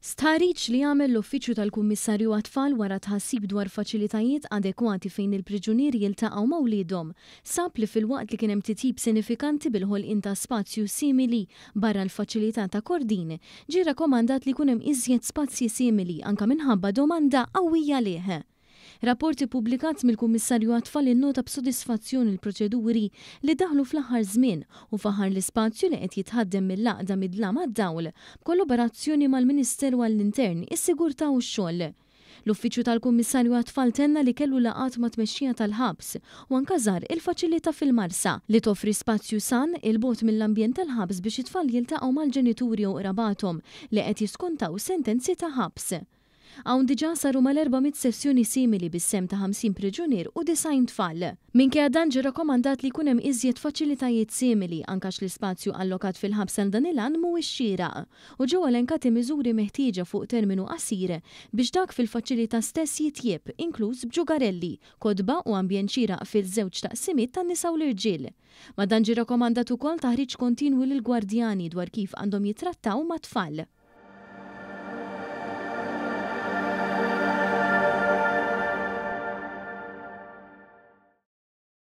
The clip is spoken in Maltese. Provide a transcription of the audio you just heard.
Stħarriġ li għamel l-Uffiċċju tal-Kummissarju għat-Tfal wara tħassib dwar faċilitajiet adekwati fejn il-priġunieri jiltaqgħu ma' wliedhom sab li filwaqt li kien hemm titjib sinifikanti bil-ħolqien ta' spazju simili barra l-faċilità ta' Kordin, ġie rrakkomandat li jkun hemm iżjed spazji simili anke minħabba domanda qawwija għalih. Rapport ippubblikat mill-Kummissarju għat-Tfal innota b'sodisfazzjon il-proċeduri li daħlu fl-aħħar żmien u faħħar l-ispazju li qed jitħaddem mill-Għaqda Mid-Dlam għad-Dawl b'kollaborazzjoni mal-Ministeru għall-Intern, is-Sigurtà u x-Xogħol. L-Uffiċċju tal-Kummissarju għat-Tfal tenna li kellu laqgħat mat-tmexxija tal-ħabs u anke żar il-faċilità fil-Marsa, li toffri spazju san, 'il bogħod mill-ambjent tal-ħabs biex it-tfal jiltaqgħu mal-ġenituri jew qrabathom li qed jiskontaw sentenzi ta' ħabs. Hawn diġà saru mal-400 sessjoni simili bis-sehem ta' 50 priġunier u 90 tfal. Minkejja dan ġie rakkomandat li jkun hemm iżjed faċilitajiet simili anke għax l-ispazju allokat fil-ħabs għal dan il-għan mhuwiex xieraq u ġew elenkati miżuri meħtieġa fuq terminu qasir biex dak fil-faċilità stess jitjieb, inkluż b'ġugarelli, kotba u ambjent xieraq fil-żewġ taqsimiet tan-nisa u l-irġiel. Ma' dan ġie rakkomandat ukoll taħriġ kontinwu lill-gwardjani dwar kif għandhom jittrattaw mat-tfal.